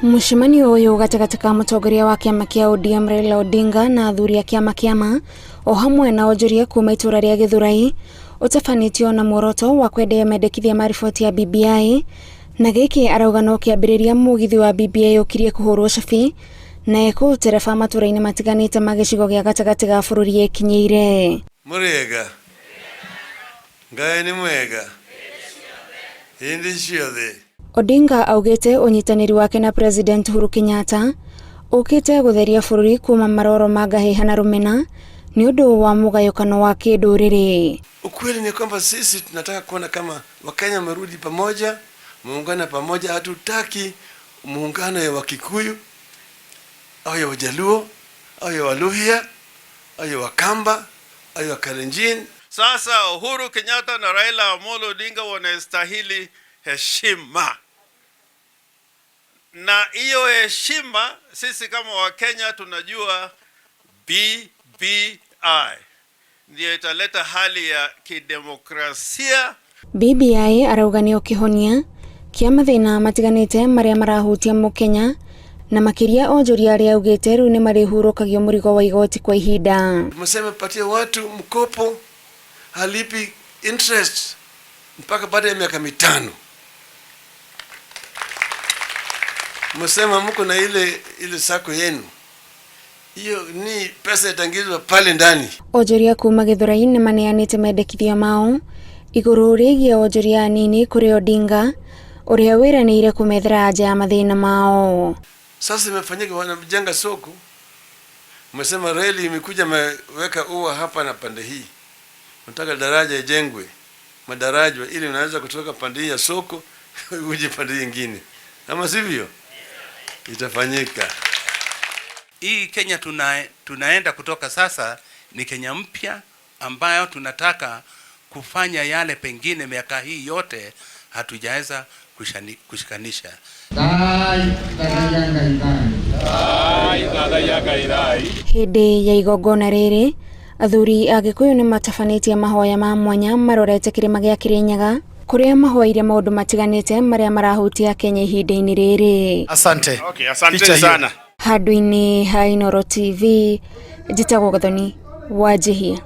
Mũcemanio ũyũ gatagatĩ ka mũtongoria wa kĩama kĩa ODM Raila Odinga na athuri a kĩama kĩama o hamwe na onjoria kuma itũra rĩa Gĩthũrai ũtabanĩtio na muoroto wa kwendeia mendekithia ma riboti ya BBI na gĩkĩ arauga no kĩambĩrĩria mũgithi wa BBI ũkirie kũhũrwo cabi na ekũũtereba matũra-inĩ matiganĩte ma gĩcigo gĩa gatagatĩ ga bũrũri ĩkinyĩire. Mũrĩega? Ngai nĩ mwega hĩndĩ ciothe. Odinga augĩte ũnyitanĩri wake na President Uhuru Kenyatta ũkĩte gũtheria bũrũri kuma maroro ma ngahĩha na rũmena nĩ ũndũ wa mũgayũkano wa kĩndũrĩrĩ. Ukweli ni kwamba sisi tunataka kuona kama Wakenya wamerudi pamoja, muungana pamoja. Hatutaki muungano ya Wakikuyu au ya Wajaluo au ya Waluhya au ya Wakamba au ya Kalenjin. Sasa Uhuru Kenyatta na Raila Amolo Odinga wanastahili heshima, na hiyo heshima sisi kama Wakenya tunajua BBI ndiyo italeta hali ya kidemokrasia. BBI arauga nĩyo kĩhonia kĩa mathĩna matiganĩte marĩa marahutia mũkenya na makĩria onjoria arĩa augĩte rĩu nĩ marĩhurũkagio mũrigo wa igoti kwa ihinda. Tumesema patie watu mkopo halipi interest mpaka baada ya miaka 5. Msema mko na ile ile sako yenu, hiyo ni pesa itaingizwa pale ndani. Onjoria kuma Gĩthũrai nĩ maneanĩte mendekithia mao igũrũ rĩgiĩ onjoria anini kũrĩ Odinga ũrĩa wĩranĩire kũmethera anja ya mathĩna mao. Sasa imefanyika, wanajenga soko, umesema reli imekuja imeweka ua hapa na pande hii, nataka daraja ijengwe, madaraja ili unaweza kutoka pande hii ya soko uje pande nyingine, ama sivyo itafanyika. Hii Kenya tunaenda kutoka sasa ni Kenya mpya ambayo tunataka kufanya yale pengine miaka hii yote hatujaweza kushikanisha. Hĩndĩ ya igongona rĩrĩ athuri a Gĩkũyũ nĩ matabanĩtie mahoya ma mwanya marorete kĩrĩma gĩa Kĩrĩnyaga kũrĩa mahoeire maũndũ matiganĩte marĩa marahutia Kenya ihinda-inĩ rĩrĩ. Asante. Okay, asante Picha hiyo. sana. Handũ-inĩ ha Inooro TV, njĩtagwo Gathoni Wanjihia.